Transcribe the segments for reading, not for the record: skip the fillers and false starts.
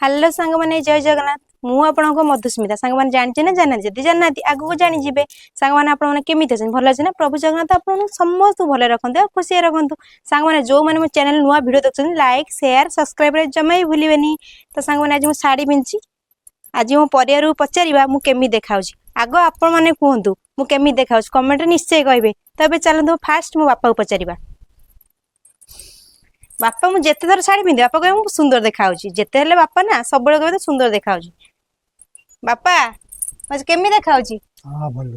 Hello ସାଙ୍ଗମାନେ, ଜୟ ଜଗନ୍ନାଥ। ମୁଁ ଆପଣଙ୍କ ମଧୁସ୍ମିତା। ସାଙ୍ଗମାନେ, ଜାଣିଛନ୍ତି ନା ଜାଣିନାହାନ୍ତି? ଯଦି ଜାଣିନାହାନ୍ତି, ଆଗକୁ ଜାଣିଯିବେ। ସାଙ୍ଗମାନେ, ଆପଣମାନେ କେମିତି ଅଛନ୍ତି? ଭଲ ଅଛନ୍ତି ନା? ପ୍ରଭୁ ଜଗନ୍ନାଥ ଆପଣଙ୍କୁ ସମସ୍ତଙ୍କୁ ଭଲରେ ରଖନ୍ତୁ ଆଉ ଖୁସିରେ ରଖନ୍ତୁ। ସାଙ୍ଗମାନେ, ଯେଉଁମାନେ ମୋ ଚ୍ୟାନେଲ ନୂଆ ଭିଡ଼ିଓ ଦେଖୁଛନ୍ତି, ଲାଇକ୍, ସେୟାର, ସବସ୍କ୍ରାଇବ୍ ଜମା ବି ଭୁଲିବେନି। ତ ସାଙ୍ଗମାନେ, ଆଜି ମୁଁ ଶାଢ଼ୀ ପିନ୍ଧିଛି। ଆଜି ମୋ ପରିବାରକୁ ପଚାରିବା ମୁଁ କେମିତି ଦେଖାଉଛି। ଆଗ ଆପଣମାନେ କୁହନ୍ତୁ ମୁଁ କେମିତି ଦେଖାଉଛି, କମେଣ୍ଟରେ ନିଶ୍ଚୟ କହିବେ। ତ ଏବେ ଚାଲନ୍ତୁ, ଫାଷ୍ଟ ମୋ ବାପାକୁ ପଚାରିବା। ବାପା, ମୁଁ ଯେତେ ଥର ଶାଢ଼ୀ ପିନ୍ଧେ, ବାପା କହିବେ ମୁଁ ସୁନ୍ଦର ଦେଖାଯାଉଛି। ଯେତେ ହେଲେ ବାପା ନା, ସବୁବେଳେ କହିବେ ତ ସୁନ୍ଦର ଦେଖାଯାଉଛି। ବାପା, ମୁଁ ଆଜି କେମିତି ଦେଖାଯାଉଛି? ହଁ, ଭଲ।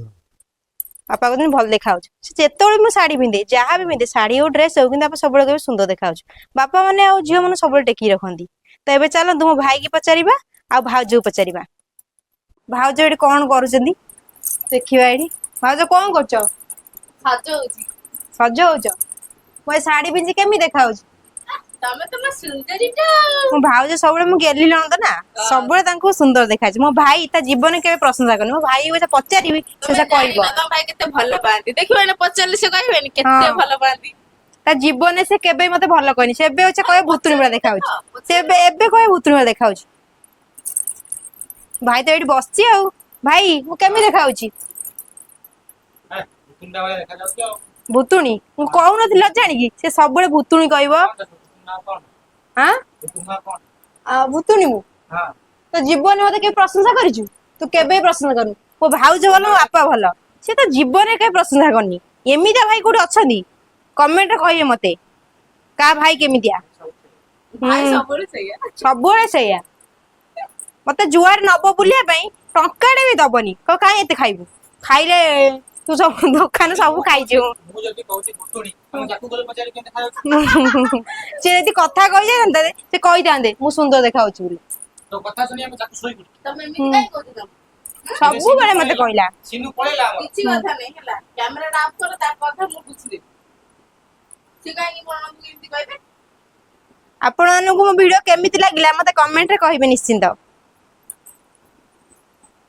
ବାପା କହୁଛନ୍ତି ଭଲ ଦେଖାଯାଉଛି। ସେ ଯେତେବେଳେ ମୁଁ ଶାଢ଼ୀ ପିନ୍ଧେ, ଯାହା ବି ପିନ୍ଧେ, ଶାଢ଼ୀ ହଉ, ଡ୍ରେସ୍ ହଉ, କିନ୍ତୁ ବାପା ସବୁବେଳେ କହିବେ ସୁନ୍ଦର ଦେଖାଯାଉଛି। ବାପା ମାନେ ଆଉ ଝିଅ ମାନେ ସବୁବେଳେ ଟେକି ରଖନ୍ତି। ତ ଏବେ ଚାଲନ୍ତୁ ମୋ ଭାଇକି ପଚାରିବା ଆଉ ଭାଉଜକୁ ପଚାରିବା। ଭାଉଜ ଏଠି କଣ କରୁଛନ୍ତି ଦେଖିବା ଏଇଠି। ଭାଉଜ, କଣ କରୁଛ? ସଜ ହଉଛି। ସଜ ହଉଛ? ମୁଁ ଏ ଶାଢ଼ୀ ପିନ୍ଧି କେମିତି ଦେଖାଯାଉଛି? ତମେ ତମ ସୁନ୍ଦରୀଟା। ମୋ ଭାଉଜ ସବୁବେଳେ, ମୁଁ ଗେଲି ନଣନ୍ଦ ନା, ସବୁବେଳେ ତାଙ୍କୁ ସୁନ୍ଦର ଦେଖାଯାଉଛି। ମୋ ଭାଇ ତା ଜୀବନ କେବେ ପ୍ରଶଂସା କରିନି। ମୋ ଭାଇ କଥା ପଚାରିବି, ସେ ତମେ ସେ କହିବ। ଜାଣିନ ତମ ଭାଇ କେତେ ଭଲ ପାଆନ୍ତି। ଦେଖିବ, ଏଇନା ପଚାରିଲେ ସେ କହିବେନି କେତେ ଭଲ ପାଆନ୍ତି? ତା ଜୀବନରେ ସେ କେବେ ମତେ ଭଲ କହିନି। ସେ ଏବେ ଅଛି କହିବ ଭୂତୁଣୀ ଭଳିଆ ଦେଖାଯାଉଛି। ସେ ଏବେ ଏବେ କହିବ ଭୂତୁଣୀ ଭଳିଆ ଦେଖାଯାଉଛି। ଭାଇ ତ ଏଇଠି ବସିଛି। ଆଉ ଭାଇ, ମୁଁ କେମିତି ଦେଖାଯାଉଛି? ତିନିଟା ଭଳିଆ ଦେଖାଯାଉଛି ଆଉ। ଭୂତୁଣୀ ମୁଁ କହୁନଥିଲି ଜାଣିକି? ସେ ସବୁବେଳେ ଭୂତୁଣୀ କହିବ। କଣ ଭୁତୁଣୀ ନାଁ କଣ? ଆଁ? ଭୁତୁଣୀ ନାଁ କଣ? ଆଉ ଭୂତୁଣୀ ମୁଁ। ତ ଜୀବନରେ ମତେ କେବେ ପ୍ରଶଂସା କରିଛୁ ତୁ? କେବେ ବି ପ୍ରଶଂସା କରିନୁ। ମୋ ଭାଉଜ ଭଲ, ମୋ ବାପା ଭଲ, ସେ ତ ଜୀବନରେ କେବେ ପ୍ରଶଂସା କରିନି। ଏମିତିଆ ଭାଇ କୋଉଠି ଅଛନ୍ତି? କମେଣ୍ଟରେ କହିବେ ମତେ କାହା ଭାଇ କେମିତିଆ। ଭାଇ ସବୁବେଳେ ସେଇଆ। ସବୁବେଳେ ସେଇଆ। ମତେ ଯୁଆଡେ ନବ ବୁଲିବା ପାଇଁ, ଟଙ୍କାଟେ ବି ଦବନି। କହ କାଇଁ ଏତେ ଖାଇବୁ, ଖାଇଲେ ତୁ ସବୁ ଦୋକାନ ସବୁ ଖାଇଛୁ। ମୁଁ ଯଦି କହୁଛି ଭୁତୁଣୀ, ତମେ ଯାକୁ ଗଲେ ପଚାରି କେମିତି ଦେଖାଯାଉଛି। ସେ ଯଦି କଥା କହିଯାଇଥାନ୍ତେ, ସେ କହିଥାନ୍ତେ ମୁଁ ସୁନ୍ଦର ଦେଖାଯାଉଛି ବୋଲି। ତୋ କଥା ଶୁଣି ଆମେ ଯାକୁ ଶୋଇପଡୁ। ତମେ ଏମିତି କାଇଁ କହୁଛ ତମେ? ସବୁବେଳେ ମତେ କହିଲା। ସିନୁ ପଳେଇଲା ଆମର। କିଛି କଥା ନାଇଁ, ହେଲା। କ୍ୟାମେରା ଟା ଅଫ୍ କର, ତା କଥା ମୁଁ ବୁଝିଦେବି। ସେ କାହିଁକି ନଣନ୍ଦକୁ ଏମିତି କହିବେ? ଆପଣମାନଙ୍କୁ ମୋ ଭିଡିଓ କେମିତି ଲାଗିଲା, ମତେ କମେଣ୍ଟରେ କହିବେ ନିଶ୍ଚିନ୍ତ।